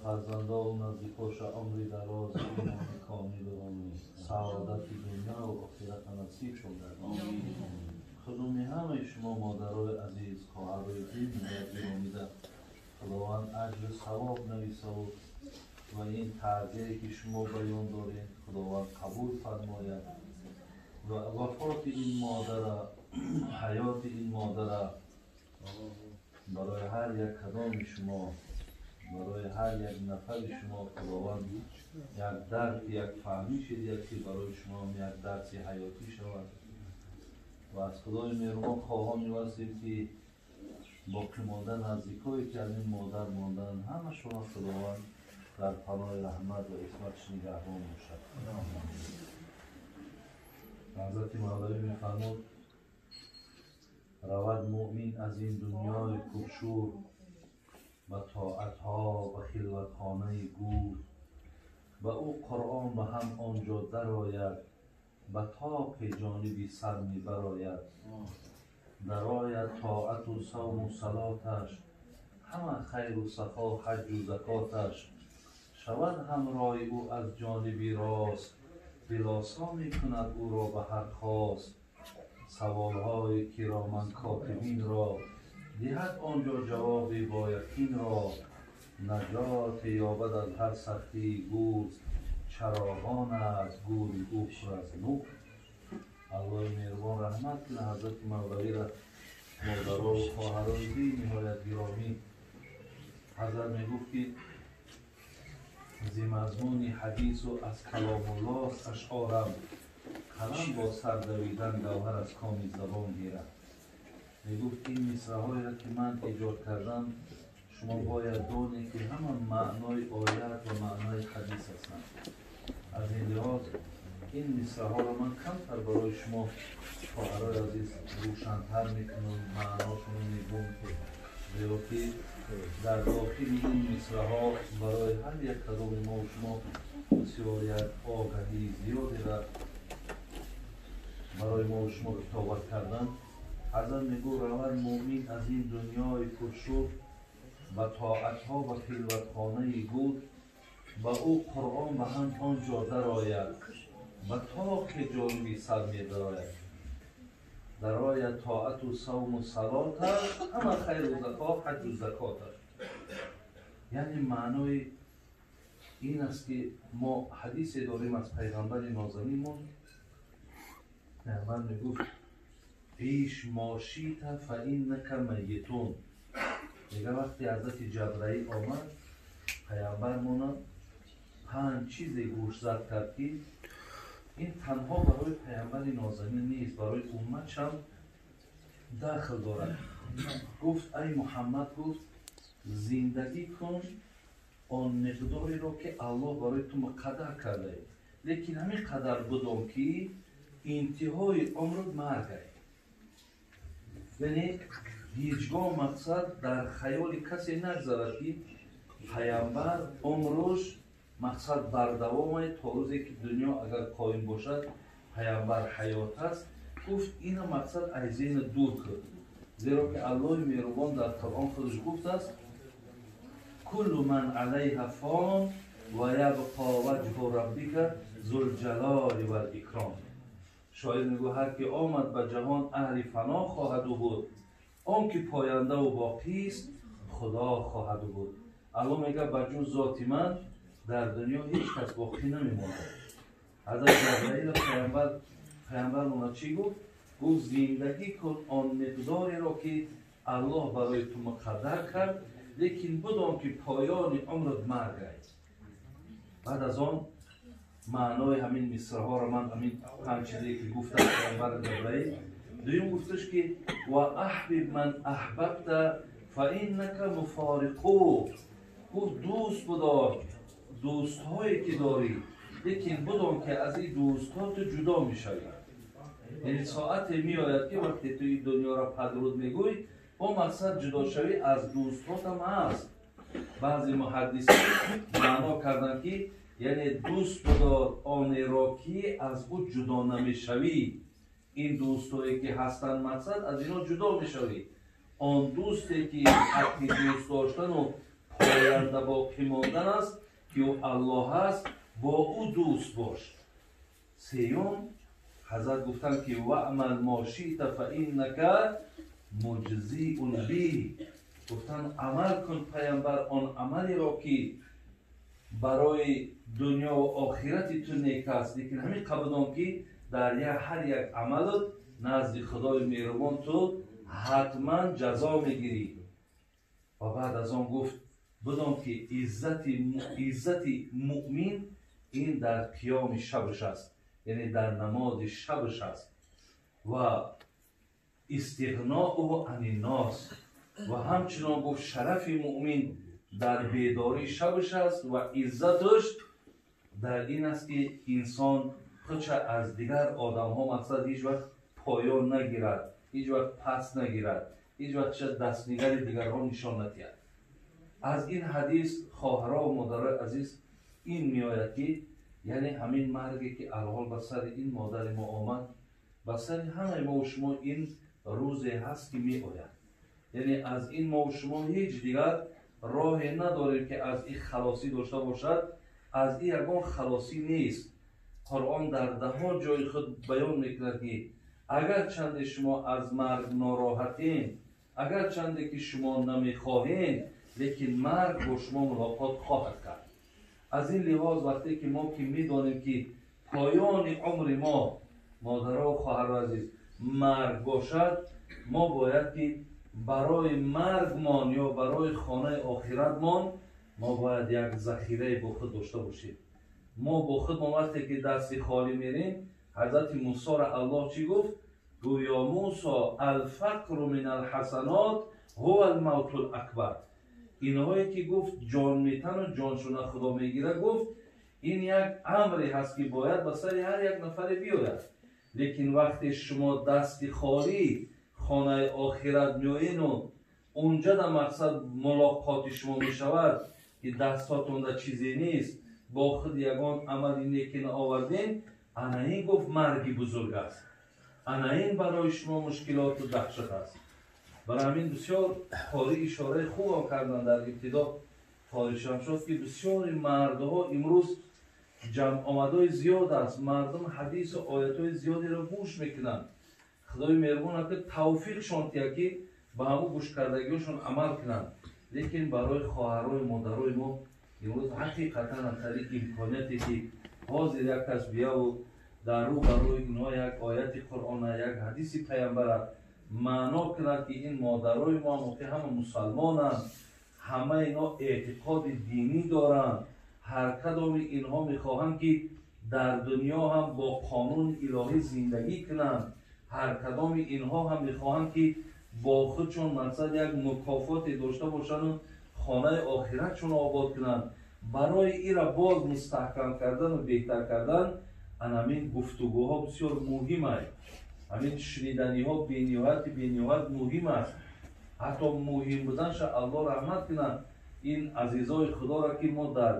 فرزندان نزدیکاش عمری دراز، ایمان کامل و سعادت دنیا و آخرت نصیب شده. خدومی همه شما مادرای عزیز، خواهرای دین و گرامی، خداوند اجر ثواب نویسه و این تعزیه که شما بیان دارید خداوند قبول فرماید و وفات این مادر، حیات این مادر برای هر یک کدام شما، برای هر یک نفر شما خداوند یک درک، یک فهمی شدید که برای شما یک درس حیاتی شود و از خدای مهربان خواهان هستیم که باقی ماندن نزدیکایی که از این مادر ماندن همه شما خداوند در پناه رحمت و عصمتش نگهبان باشد. حضرت مولوی می‌فرمود رود مؤمن از این دنیای پرشور و طاعتها و خلوتخانه گور و او قرآن به هم آنجا درآید و طاق جانبی سر می براید، درآید طاعت و صوم و صلاتش، همه خیر و صفا حج و زکاتش، شود همراه او از جانبی راست، دلاسا می کند او را به هر خواست، سوالهای کرامن کاتبین را دهد آنجا جوابی با یقین را، نجات یابد از هر سختی گور، چراغان از گور او پر از نور. الله مهربان رحمت کنه حضرت مولوی را، مادرها و خواهرای بی نهایت گرامی. حضرت میگفت که ز مضمون حدیث و از کلام الله اشعارم، قلم با سر دویدن گوهر از کام زبان گیرد. میگفت این مصرع‌هایی را که من ایجاد کردم شما باید دانید که همه معنای آیت و معنای حدیث هستند. از این لحاظ این مصرع‌ها را من کمتر برای شما خواهرای عزیز روشن‌تر میکنم، معناشون رو میگم، زیرا که در داخل این مصرع‌ها برای هر یک کدام ما و شما بسیار یک آگاهی زیادی را برای ما و شما کتابت کردن. حضرت میگو رود مؤمن از این دنیای پرشور و طاعتها و خلوتخانه گور، و او قرآن به هم آنجا درآید و طاق جانبی سر می درآید، درآید طاعت و صوم و صلات، همه خیر و زکات حج و زکات. یعنی معنای این است که ما حدیث داریم از پیغمبر نازنینمون، پیغمبر میگفت پیش ماشیت فإنک میتون. میگه وقتی حضرت جبرئیل آمد پیامبرمون پنج چیز گوشزد کرد که این تنها برای پیامبر نازنین نیست، برای امتش هم دخل دارد. گفت ای محمد، گفت زندگی کن آن مقداری را که الله برای تو مقدر کرده، لیکن همین قدر بدان که انتهای عمرت مرگ است. یعنی هیچگاه مقصد در خیال کسی نگذارد که پیامبر عمرش مقصد بردوام تا روزی که دنیا اگر قایم باشد پیامبر حیات است. گفت این مقصد از ذهن دور کرد، زیرا که الله مهربان در قرآن خودش گفت است کل من علیها فان و یبقی وجه ربک ذو الجلال و الاکرام. شاعر میگو هر که آمد به جهان اهل فنا خواهد بود، آن که پاینده و باقی است خدا خواهد بود. الله میگه به جز ذات من در دنیا هیچ کس باقی نمیماند. حضرت جبرئیل پیامبر اونا چی گفت؟ گفت زندگی کن آن مقداری را که الله برای تو مقدر کرد، لیکن بدان که پایان عمرت مرگ است. بعد از آن معنای همین مصرع‌ها را من همین پنج چیزی که گفتم پیامبر جبرئیل. دویم گفتش که و احبب من احببت فانک مفارقو. گفت دوست بدار دوستهایی که داری، لیکن بدان که از این دوستها تو جدا میشوی. یعنی ساعت میآید که وقتی تو این دنیا را پدرود میگوی با مقصد جدا شوی از دوستات هم هست. بعضی محدثین معنا کردن که یعنی دوست بدار آن را که از او جدا نمیشوی. Ин дӯстое ки ҳастанд, мақсад аз ино ҷудо мешавӣ. Он дӯсте ки ҳаққи дӯст доштану поянда боқӣ мондан аст, ки ӯ Аллоҳ аст, бо ӯ дӯст бош. Сеюм, ҳазрат гуфтанд ки ваъмал мо шиъта фа иннака муҷзиун би. Гуфтанд амал кун паямбар он амалеро ки барои дунё ва охирати ту нек аст, лекин ҳамин қабудон ки дар ҳар як амалат назди Худои меҳрубон ту ҳатман ҷазо мегирӣ. Ва баъд аз он гуфт бидон ки иззати муъмин ин дар қиёми шабаш аст, яъне дар намози шабаш аст ва истиғноуҳу аниннос. Ва ҳамчунон гуфт шарафи муъмин дар бедории шабаш аст ва иззаташ дар ин аст ки инсон худша аз дигар одамҳо мақсад ҳеҷ вақт поён нагирад, ҳеҷ вақт пас нагирад, ҳеҷ вақт ша дастнигари дигарҳо нишон надиҳад. Аз ин ҳадис хоҳаро ва модарои азиз ин меояд ки яъне ҳамин марге ки алҳол ба сари ин модари мо омад, ба сари ҳамаи мо ва шумо ин рӯзе ҳаст ки меояд. Яъне аз ин мо ва шумо ҳеҷ дигар роҳе надорем ки аз ин халосӣ дошта бошад. Аз ин ягон халосӣ нест. Қуръон дар даҳҳо ҷои худ баён мекунад ки агарчанде шумо аз марг нороҳатен, агарчанде ки шумо намехоҳед, лекин марг бо шумо мулоқот хоҳад кард. Аз ин лиҳоз вақте ки мо ки медонем ки поёни умри мо, модаро ва хоҳаро азиз, марг бошад, мо бояд ки барои маргмон ё барои хонаи охиратмон мо бояд як захирае бо худ дошта бошем. Мо бо худ мо вақте ки дасти холӣ мерем, ҳазрати Мусоро Аллоҳ чӣ гуфт? Гӯё Мусо алфақру мин алҳасанот ҳува алмавту алакбар. Инҳое ки гуфт ҷон метану ҷоншона Худо мегира, гуфт ин як амре ҳаст ки бояд ба сари ҳар як нафаре биёяд. Лекин вақте шумо дасти холӣ хонаи охират меоену унҷа дар мақсад мулоқоти шумо мешавад ки дастҳотонда чизе нест, бо худ ягон амали неки наовардем, ана ин гуфт марги бузург аст, ана ин барои шумо мушкилоту даҳшат аст. Барои ҳамин бисёр қори ишораи хубам кардан дар ибтидо қори Шамшод ки бисёри мардҳо имрӯз ҷамъомадҳои зиёд аст, мардум ҳадису оятҳои зиёдеро гӯш мекунанд. Худои меҳрубон ака тавфиқшон тия ки ба ҳамун гӯшкардагиҳошон амал кунанд. Лекин барои хоҳарои модарои мо имрӯз ҳақиқатан аз тариқи имконияте ки ҳозир як кас бияву дар рӯ барои инҳо як ояти Қуръона, як ҳадиси паямбара маъно кунад ки ин модарои мо ҳам охир ҳама мусалмонанд, ҳама инҳо эътиқоди динӣ доранд, ҳар кадоми инҳо мехоҳанд ки дар дунё ҳам бо қонуни илоҳӣ зиндагӣ кунанд, ҳар кадоми инҳо ҳам мехоҳанд ки бо худшон мақсад як мукофоте дошта бошанду хонаи охиратшонро обод кунанд. Барои ира боз мустаҳкам кардану беҳтар кардан анамин гуфтугӯҳо бисёр муҳим аст. Ҳамин шуниданиҳо бениҳояти бениҳоят муҳим аст. Ҳатто муҳим буданша Аллоҳ раҳмат кунад ин азизои Худоро ки мо дар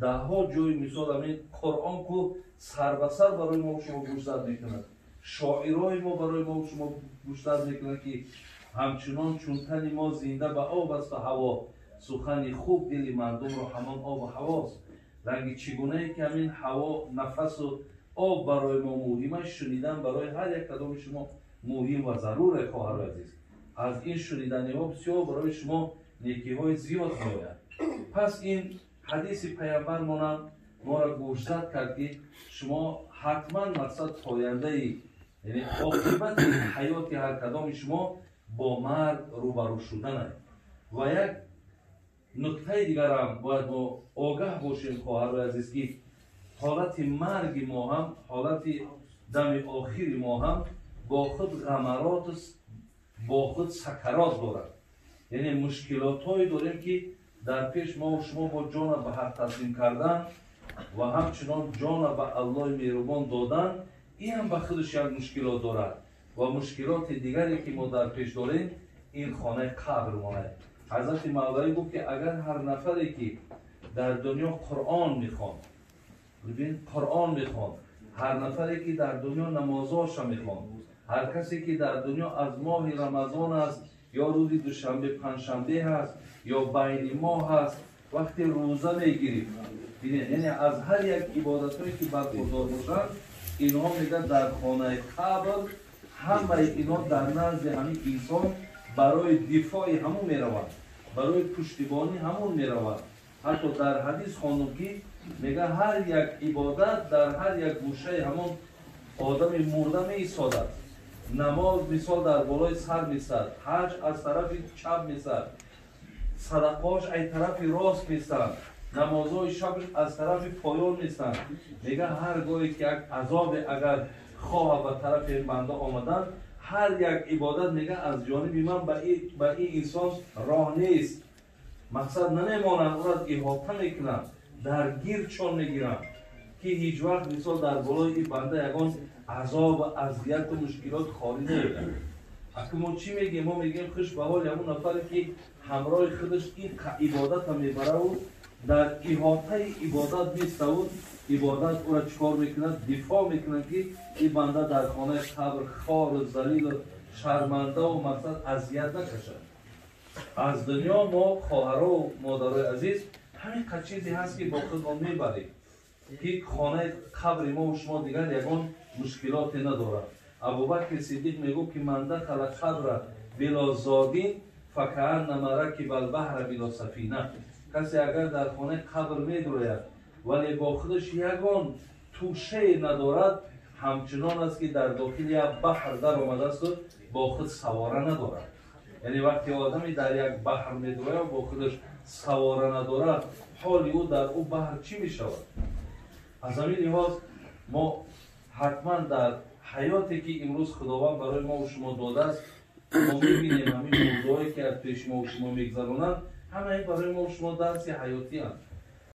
даҳҳо ҷои мисол ҳамин Қуръон ку сарбасар барои мо шумо гӯшзад мекунад, шоирои мо барои мо шумо гӯшзад мекунад ки ҳамчунон чун тани мо зинда ба об аст ва ҳаво, сухани хуб дили мардумро ҳамон обу ҳавост. Ранги чӣ гунае ки ҳамин ҳаво, нафасу об барои мо муҳим аст, шунидан барои ҳар як кадоми шумо муҳим ва зарур аст, хоҳарои азиз. Аз ин шуниданиҳо бисёр барои шумо некиҳои зиёд меояд. Пас ин ҳадиси паямбармонам моро гӯшзад кард ки шумо ҳатман мақсад пояндаи, яъне оқибати ҳаёти ҳар кадоми шумо бо марг рӯбарӯ шудан аст. Ва як нуктаи дигарам бояд мо огаҳ бошем, хоҳарои азиз, ки ҳолати марги мо ҳам, ҳолати дами охири мо ҳам бо худ ғамароту бо худ сакарот дорад. Яъне мушкилотҳое дорем ки дар пеш мо шумо бо ҷона ба ҳақ таслим кардан ва ҳамчунон ҷона ба Аллоҳи меҳрубон додан, ин ҳам ба худаш як мушкилот дорад. Ва мушкилоти дигаре ки мо дар пеш дорем ин хонаи қабр монад. ҳазрати Мавлавӣ гуфт ки агар ҳар нафаре ки дар дунё Қуръон мехонд, бибин, Қуръон мехонд, ҳар нафаре ки дар дунё намозҳоша мехонд, Ҳар касе ки дар дунё аз моҳи Рамазон аст, ё рӯзи душанбе, панҷшанбе ҳаст, ё байни моҳ ҳаст, вақте рӯза мегирифт, бинед, яъне аз ҳар як ибодатҳое ки бархурдор бошанд, инҳо мегӯяд дар хонаи қабр ҳамаи инҳо дар назди ҳамин инсон барои дифои ҳамун мераванд, барои пуштибонӣ ҳамун мераванд. Ҳатто дар ҳадис хондум ки мегӯяд ҳар як ибодат дар ҳар як гӯшаи ҳамон одами мурда меистодад. Намоз мисол дар болои сар месад, ҳаҷ аз тарафи чап месад, садақаҳош аз тарафи рост месанд, намозҳои шабш аз тарафи поён месанд. Мегӯяд ҳар гоҳе ки як азобе агар хоҳа ба тарафи банда омадан, ҳар як ибодат мегӯяд аз ҷониби ман ба ин инсон роҳ нест. Мақсад намемонанд, ӯро иҳота мекунанд, дар гирдшон мегиранд ки ҳеҷ вақт мисол дар болои ин банда ягон азоб ва азияту мушкилот холӣ намеояд. Аки мо чӣ мегӯем? Мо мегӯем хуш ба ҳоли ҳамон нафаре ки ҳамроҳи худаш ин ибодатро мебараву дар иҳотаи ибодат месаву ибодат ӯро чӣ кор мекунад? Дифоъ мекунад ки ин банда дар хонаи қабр хору залилу шармандаву мақсад азият накашад. Аз дунё мо хоҳару модарои азиз ҳамин қад чизе ҳаст ки бо худмон мебарем ки хонаи қабри мо шумо дигар ягон мушкилоте надорад. Абубакри Сиддиқ мегӯфт ки ман дахала қабра било зодин факааннама ракиба албаҳра било сафина. Касе агар дар хонаи қабр медурояд, вале бо худаш ягон тӯшае надорад, ҳамчунон аст ки дар дохили як баҳр даромадасту бо худ савора надорад. Яъне вақте одаме дар як баҳр медурояд, бо худаш савора надорад, ҳоли ӯ дар ӯ баҳр чӣ мешавад? Аз ҳамин лиҳоз мо ҳатман дар ҳаёте ки имрӯз Худованд барои мо шумо додааст, мо мебинем ҳамин мавзӯъҳое ки аз пеши мо шумо мегузаронанд, ҳамаи барои мо шумо дарси ҳаётианд.